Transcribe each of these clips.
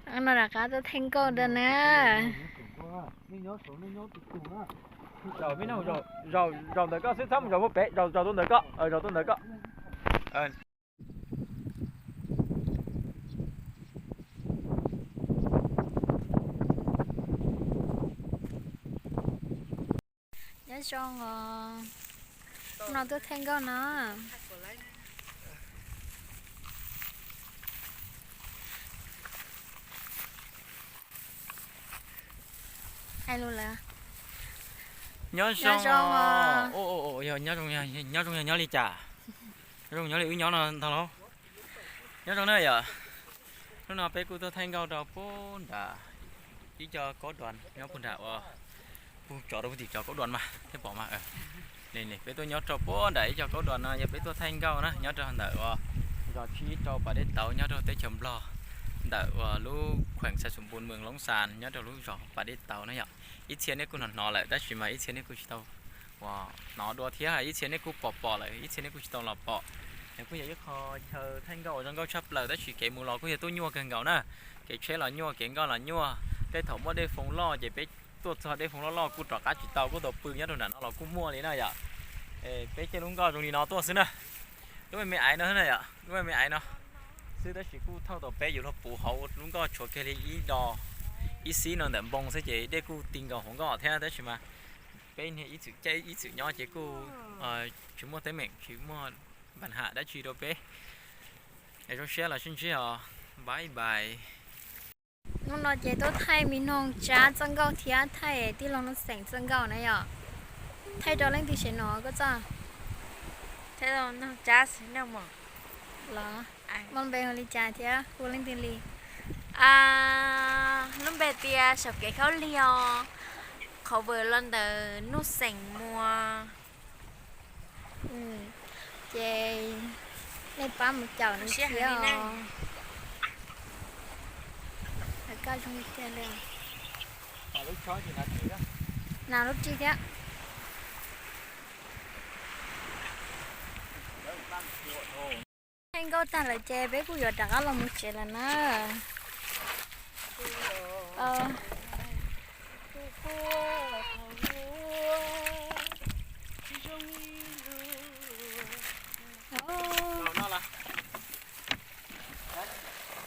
No rov qab tuaj thaij nkauj da na. Zaum ntawm koj xwb, txhob mus zaum puag pem, zaum, zaum tuaj ntawm koj, zaum tuaj ntawm koj. Nyob zoo os, no tuaj thaij nkauj no. Hais lus lawm. Nyob zoo os. Nyob zoo, nyob zoo yog nyob li cas? Nyob zoo nyob li wb nyob no ntag lauj. Nyob zoo na yom. Hnub no peb kuj tuaj thaij nkauj rau puag nram ib co kaub dua nyob puag nram uas puag tso rau puag tim tso kaub dua mas thiaj pom mas. Peb tuaj nyob rau puag nram ib co kaub dua no yog peb tuaj thaij nkauj na, nyob rau ntawm uas zos tsib rau pas dej tauv nyob rau teb chaws Nplog, ntawm uas lub khueem Xais Xus Npus, moos Loob Xas, nyob rau lub zos pas dej tauv na yom. Ib txhia nej kuj hnov hnov lawm tab sis mas ib txhia nej kuj tsis tau hnov dua thiab, ib txhia nej kuj pom pom lawm, ib txhia nej kuj tsis tau los pom. Nws kuj yog ib qho chaw thaij nkauj uas zoo nkauj tshaj plaws tab sis kev mus los kuj yog tuaj nyuaj kawg nkaus na. Kev tsheb los nyuaj, kev nkoj los nyuaj. Tej thaum muaj dej Foos loj ces peb tuaj txog dej Foos loj loj kuj rov qab tsis tau, kuj tau pw nyob rau nram no los kuj muaj li na yom. Peb caij lub nkoj zoo li no tuaj xwb na. Lub me me aiv no yom, lub me me aiv no xwb tab sis kuj thauj tau peb yuav luag puv hauv lub nkoj tshuav kiag li ib do ib xib no ntawm npoo xwb ces dej kuj ti nkaus hauv nkoj thiab tab sis mas peb niag ib txwm caij ib txwm nyob ces kuj tsis muaj teeb meem tsis muaj npa ham dab tsi rau peb. Zoo siab los sib ntsib os, bye bye. Hnub no ces tuaj thaij me noog tsab txoj nkauj thiab thaij tij laug Nuj Xeem txoj nkauj na yom. Thaij rau leej twg saib no koj txoj? Thaij rau noog tsab xwb na mog. Los muaj npe hu li cas thiab hu leej twg li? Lub npe tias Saum Kev Khaub Lig os, qhov vawm los ntawm Nuj Xeem Muas. Ces nej pab mus caum nws thiab os. Koj zoo tiag li. Nas lub ris thiab. Thaij nkauj tag lawm ces peb kuj yuav rov qab los mus tsev lawm na.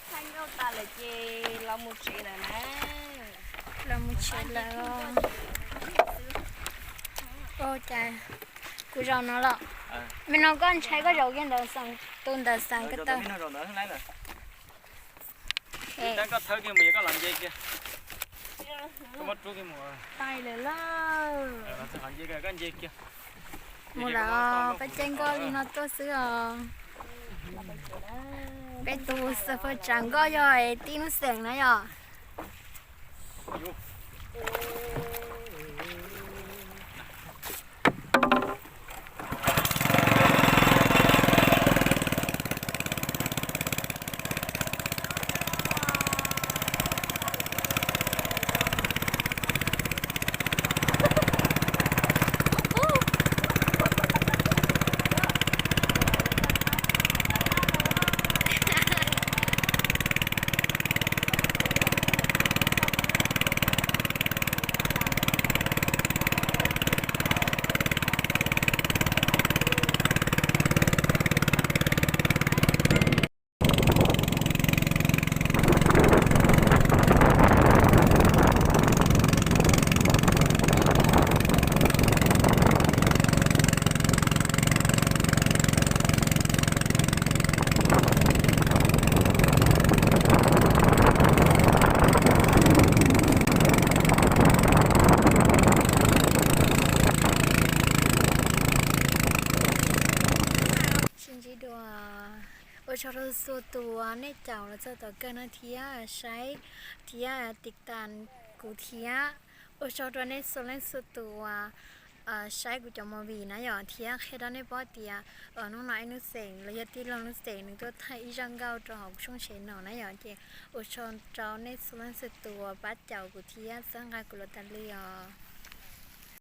Thaij nkauj tas lawm ces los mus tsev lawm na. Los mus tsev lawm. Ua cas kuv zaum no los? Me no koj ntshai koj zaum kiag ntawd xeem, tus ntawd xeem koj tau. Mus lawm, peb caij nkoj li no tuaj xwb os. Peb tus xab fawb tsav nkoj yog tij Nuj Xeem na yom. Sib ntsib dua. Ua tsaug rau txhua tus uas nej caum los txog tom kawg no thiab saib thiab tiv tas kuv thiab. Ua tsaug rau nej txhua leej txhua tus uas saib kuv cov movie na yom, thiab qhia rau nej paub tias hnub no Ib Nuj Xeem los yog tij laug Nuj Xeem nws tuaj thaij ib zaj nkauj rau hauv kuv tshooj channel na yom, ces ua tsaug rau nej txhua leej txhua tus uas pab caum kuv thiab txhawb nqa kuv los tas li os.